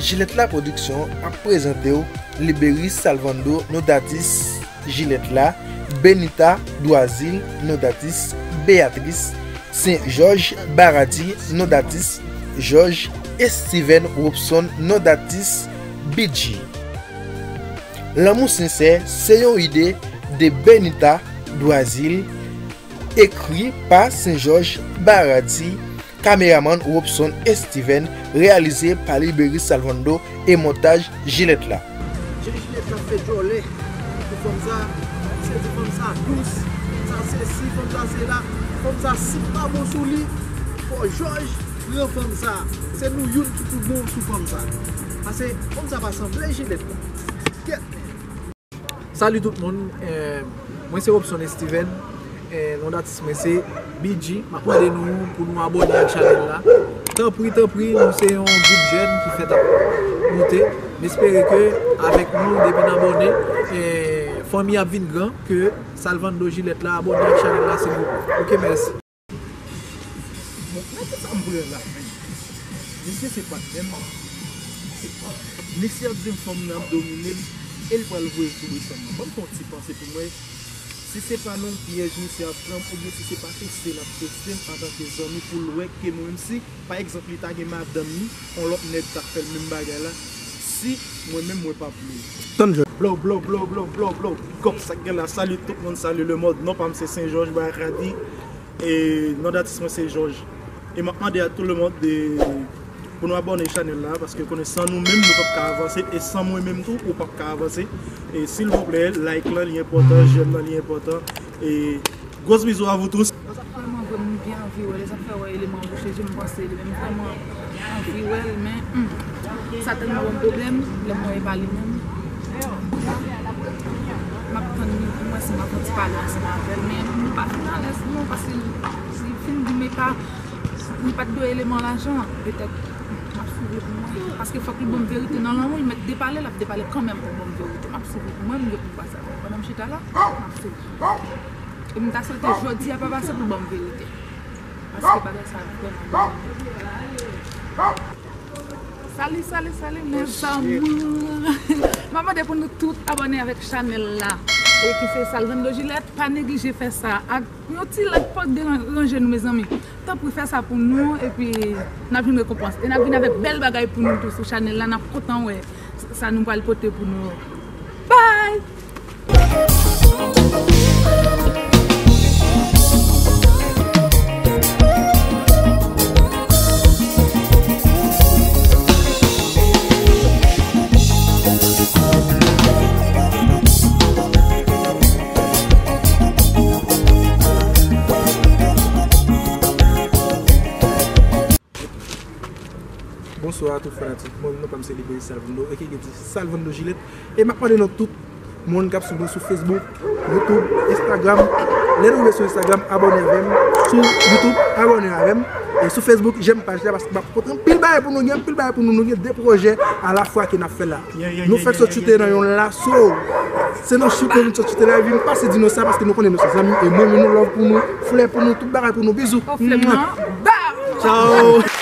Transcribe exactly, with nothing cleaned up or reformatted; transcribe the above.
Jilèt La Pwodiksyon ap prezante w Liberis Salvando Nodatis Jilèt La, Benita Dwazil Nodatis Beatrice, Sen Jòj Baradi Nodatis Jòj, Steven Robson Nodatis Bidji. Lanmou sensè se yon ide de Benita Dwazil, ekri pa Sen Jòj Baradi, kameramann Robson Steven, reyalize pa Liberis Salvando e montaj Jilèt La. Jan Jilèt La fè djòlè pou fanm sa, se di fanm sa dous, fanm sa sesi, fanm sa sela, fanm sa si pa bon sou li, fò Jòj pran fanm sa. Se nou youn ki pou bon sou fanm sa. Pase fanm sa pa sanble Jilèt La. Kèt. Salut tout moun, eh, mwen se Robson Steven, eh, non datis mwen se B G. M ap mande nou pou nou abòne ak chanèl la. Tanpri, tanpri, nou se yon gwoup jèn ki fèt ap moute. M espere ke avèk nou, depi n abòne, eh, fanmi ap vin gran, ke Salvando Jilèt La abòne ak chanèl la, silvouplè. Ok, mèsi. Bon, nan tout sa m pran la, men mesye se patnè m. Mesye ap di m fanm nan ap domine l, e l pral voye sou Wilson nan. Ban m fè yon ti panse pou mwen. Si se pa nan yon pyèj misye ap pran m, oubyen si se pa teste l ap teste m antanke zanmi pou l wè ke mwen menm si, pa egzanp, li ta gen madanm li, yon lòt nèg t ap fè l menm bagay la, si mwen menm mwen p ap vle. Tann jwèt. Blow, blow, blow, blow, blow, blow. Big up sa k gen la. Salut tout moun, salut le monde. Non pa m se Sen Jòj Baradi. E non datis mwen se Jòj. E m ap mande a tout le monde de, pou nou abòne chanèl la, paske konnen san nou menm, nou p ap ka avanse, e san mwen menm tou, ou p ap ka avanse. E silvouplè, like lan, li enpòtan, j'aime lan, li enpòtan. E gros bisous à vous tous. Vrèman, vrèman, m byen anvi wè l. E sa k fè wè eleman wouj je m panse li menm vrèman anvi wè l, men, hmm, sa tèlman ban m pwoblèm, lè m wè e pa li menm. M ap tann li pou m wè si m ap fè yon ti pale ansanm avè l, men m pa fin alèz non, paske li fin di m e pa, li pa t dwe eleman lajan, petèt, m ap swiv li pou mwen, paske fòk li ban m verite nan lanmou, li mèt depale, l ap depale kanmenm pou l ban m verite, m ap swiv li pou mwen, m gen pou m pase avè l. Pandan m chita la, m ap swiv li. E m ta swete jodi a pa pase pou l ban m verite. Paske bagay sa vrèman. Salut, salut, salut, mes amours. M ap mande pou nou tout abòne avèk chanèl la. E ki se Salvando Jilèt, pa neglije fè sa. Ak yon ti like pa deranje nou, mezanmi. Tanpri fè sa pou nou, epi n ap jwenn rekonpans. E n ap vin avèk bèl bagay pou nou tou sou chanèl la. N ap kontan wè sa nou pral pote pou nou. Bye! Bonswa tout fanatik mwen, non pa m se Liberis Salvando, aka Salvando Jilèt. E m ap mande nou tout moun k ap swiv mwen sou Facebook, YouTube, Instagram. Lè nou rive sou Instagram, abòne avè m. Sou YouTube, abòne avè m. E sou Facebook, j'aime paj la, paske m ap pote anpil bagay pou nou, gen anpil bagay pou nou. Nou gen de pwojè alafwa ke n ap fè la. Nou fèk sot chute nan yon laso. Se nan chute nou vin sot chute la, vin pase di nou sa, paske nou konnen nou se zanmi. E mwen, nou love pou nou, flè pou nou, tout bagay pou nou. Bizou. Tchao.